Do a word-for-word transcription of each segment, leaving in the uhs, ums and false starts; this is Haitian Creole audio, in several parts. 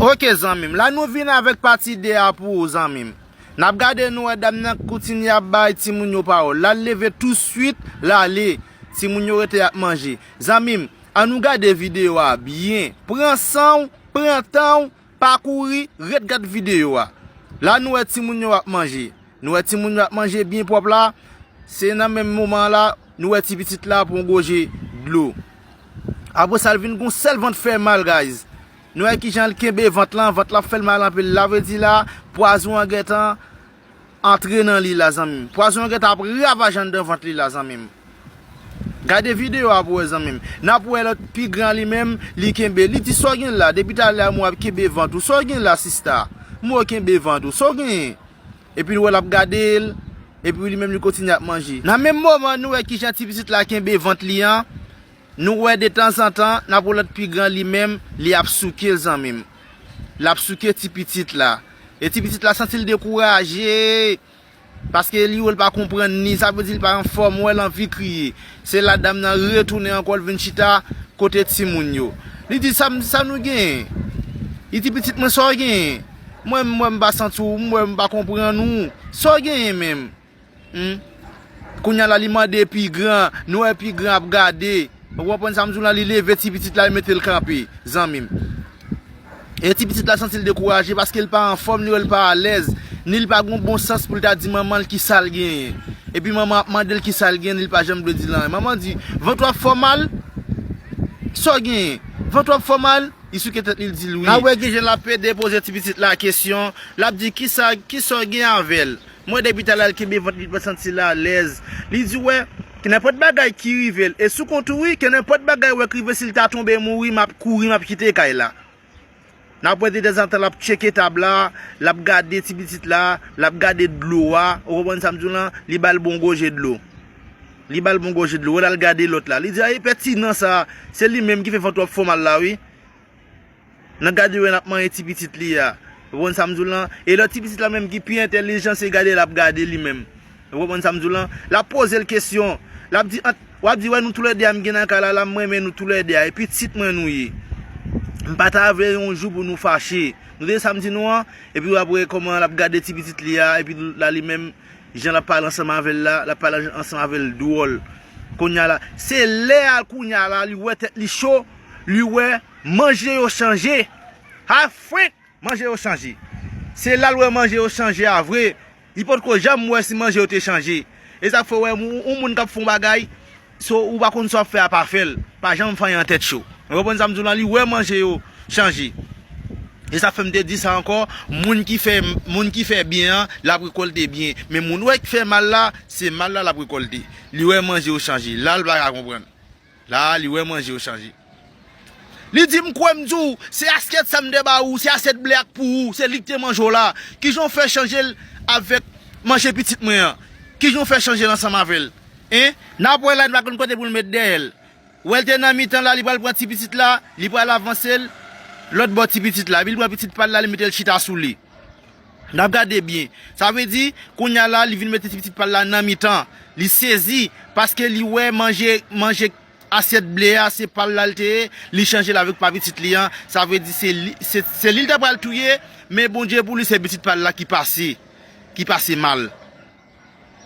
Ok, zanmi m, la nou vin avèk pati de a pou ou, zanmi m. N ap gade, nou wè dam nan kontinye ap bay timoun yo pawòl. L al leve touswit, l ale. Timoun yo rete ap manje. Zanmi m, ann nou gade videyo a byen. Pran san w, pran tan w, pa kouri, ret gad videyo a. La nou wè timoun yo ap manje. Nou wè timoun yo ap manje byen pwòp la. Se nan menm moman la, nou wè ti pitit la pran yon goje dlo. Apre sa, l vin gon sèl vant fè mal, guys. Nou wè kijan l kenbe vant lan, vant lan ap fè l mal anpil. La vle di la, pwazon an gentan antre nan li la, zanmi m. Pwazon an gentan ap ravaje anndan vant li la, zanmi m. Gade videyo a pou wè, zanmi m. N ap wè lòt pi gran li menm, li kenbe. Li di, "Sa w gen la? Depi talè a m wè w ap kenbe vant ou. Sa w gen la, sista? M wè w kenbe vant ou. Sa w genyen?" Epi nou wè l ap gade l, epi li menm li kontinye ap manje. Nan menm moman, nou wè kijan ti pitit la kenbe vant li an. Nou wè detanzantan, n ap wè lòt pi gran li menm, li ap souke l, zanmi m. L ap souke ti pitit la. E ti pitit la santi l dekouraje. Paske li wè l pa konprann ni, sa vle di l pa anfòm, ou wè l anvi kriye. Se la dam nan retounen ankò, l vin chita kote timoun yo. Li di, "Sa m, sa nou genyen?" Li di, "Pitit mwen, sa w genyen? Mwen, m wè m pa santi w, m wè m pa konprann ou. Sa w genyen menm?" Hmm? Kounye a la, li mande pi gran, nou wè pi gran ap gade. Ou konprann sa m di w lan, li leve ti pitit la, li mete l kanpe, zanmi m. E ti pitit la santi l dekouraje paske l pa anfòm, ni l pa alèz, ni l pa gon bon sans pou l ta di manman l kisa l genyen. Epi manman ap mande l kisa l genyen, ni l pa janm vle di l anyen. Manman di, "Vant ou ap fè w mal? Sa w genyen? Vant ou ap fè w mal?" Li souke tèt li, l di l wi. N a wè kijan l ap pede poze ti pitit la kesyon. L ap di, "Kisa, kisa w gen avè l? Mwen depi talè l kenbe vant li, li pa santi l alèz." Li di, "Wè, kenenpòt bagay ki rive l, e sou kont ou wi, kenenpòt bagay wè k rive, si l ta tonbe mouri, m ap kouri, m ap kite kay la." N ap wè detanzantan l ap tcheke tab la, l ap gade ti pitit la, l ap gade dlo a, ou konprann sa m di w lan, li ba l bon goje dlo. Li ba l bon goje dlo, wè l al gade lòt la. Li di, "A, e pètinan sa, se li menm ki fè vant w ap fè w mal la wi." Nan gade wè n ap manyen ti pitit li a. Ou konprann sa m di w lan? E lòt ti pitit la menm ki pi entèlijan, se gade l ap gade li menm. Ou konprann sa m di w lan? L ap poze l kesyon. L ap di, ant, w ap di, "Wè nou toulède a m gen nan kay la, la m renmen nou toulède a. E pitit mwen nou ye. M pa ta vle yon jou pou nou fache." Nou tande sa m di nou an? Epi w ap wè kòman l ap gade ti pitit li a, epi la li menm, jan l ap pale ansanm avè l la, l ap pale ansanm avè l dwòl. Kounye a la, se lè a, kounye a la, li wè tèt li cho, li wè manje yo chanje. Ha, frenk! Manje yo chanje. Se la l wè manje yo chanje a vre. Li potko janm wè si manje yo te chanje. E sa k fè w wè yon, yon moun k ap fè yon bagay, so, ou pa konn sa w ap fè a, pa fè l. Pa janm fè anyen an tèt cho. Ou konprann sa m di w lan? Li wè manje yo chanje. E sa fè m te di sa ankò, moun ki fè, moun ki fè byen an, l ap rekòlte byen. Men moun wè k fè mal la, se mal la l ap rekòlte. Li wè manje yo chanje. La l pa ka konprann. La, li wè manje yo chanje. Li di, "M kwè m di w, se asyèt sa m te ba ou, se asyèt ble a k pou ou, se li k te manje w la. Kijan w fè chanje l avèk manje pitit mwen an? Kijan w fè chanje l ansanm avè l? Hein?" N ap wè la, li pa konn kote pou l met dèyè l. Wè l te nan mitan la, li pral pran ti pitit la, li pral avanse l lòt bò ti pitit la. Epi li pran pitit pa l la, li mete l chita sou li. N ap gade byen. Sa vle di, kounye a la, li vin mete ti pitit pa l la nan mitan. Li sezi, paske li wè manje, manje asyèt ble a, se pa l la l te ye, li chanje l avèk pa pitit li an. Sa vle di, se li, se, se li l ta pral touye, men Bondye pou li, se pitit pa l la ki pase, ki pase mal.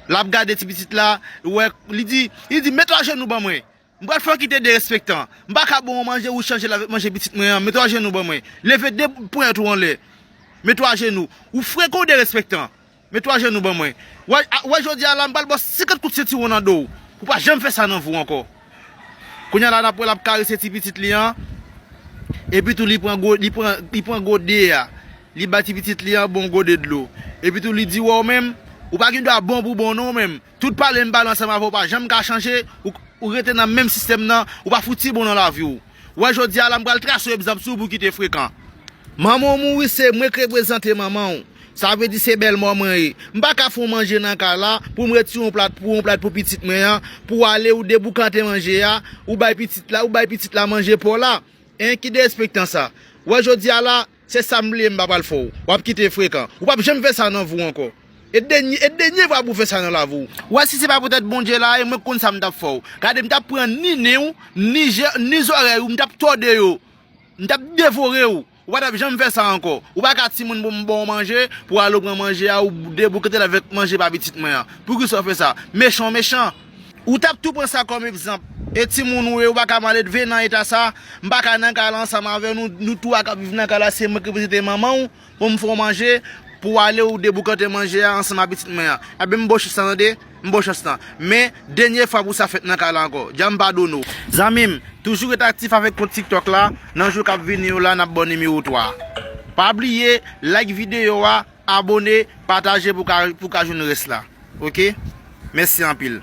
L ap gade ti pitit la, wè, li di, li di, "Mete w ajenou ban mwen." M pral fè w kite derespektan. M pa ka ba w manje ou chanje l avèk manje pitit mwen an. Mete w ajenou ban mwen. Leve de ponyèt ou anlè. Mete w ajenou. Ou frekan, ou derespektan. Mete w ajenou ban mwen. Wè, a, wè jodi a la, m pral ba w senkant kout sentiwon nan do w. Pou w pa janm fè sa nan vi w ankò. Kounye a la, n ap wè l ap karese ti pitit li an. Epi tou, li pran go-, li pran, li pran gode a. Li bay ti pitit li an bon gode dlo. Epi tou, li di, "Wè w menm, ou pa gen dwa bon pou bon non w menm. Tout pale m pale ansanm avè w pa janm ka chanje, ou, ou rete nan menm sistèm nan, ou pa fouti bon nan lavi w. Wè jodi a la m pral trase w egzanp sou ou pou w kite frekan. Manman w mouri se mwen k reprezante manman w. Sa vle di se bèlmè w mwen ye. M pa ka fè w manje nan kay la pou m retire yon plat pou yon plat pou pitit mwen an, pou w ale ou deboukante manje a, ou bay pitit la, ou bay pitit la manje pa w la. Hein, ki derespektan sa? Wè jodi a la, se sa m bliye m pa pral fè w. W ap kite frekan. Ou p ap janm fè sa nan vi w ankò. E dènye, e dènye fwa pou w fè sa nan lavi w. Wè si se pa poutèt Bondye la, e mwen k konn sa m t ap fè w. Gade, m t ap pran ni nen w, ni je, ni zòrèy ou, m t ap tòde yo. M t ap devore w. Ou pa t ap janm fè sa ankò. Ou pa ka timoun pou m ba w manje, pou w ale w pran manje a, ou deboukante l avèk manje pa pitit mwen an. Poukisa w fè sa? Mechan w mechan. Ou t ap tou pran sa kòm egzanp. E timoun ou ye, ou pa ka maledve nan eta sa. M pa ka nan kay la ansanm avè nou, nou twa k ap viv nan kay la, se mwen ki pou site manman w, pou m fè w manje, pou w ale ou deboukante manje a ansanm ak pitit mwen an. Ebyen, m ba w chans lan, tande? M ba w chans lan. Men, dènye fwa pou sa fèt nan kay la ankò. Dja m padone w. Zanmi m, toujou ret aktif avèk kont TikTok la. Nan jou k ap vini yo la, n ap ba w nimewo twa. Pa bliye, like videyo a, abone, pataje pou ka, pou ka jwenn rès la. Oke? Mèsi anpil.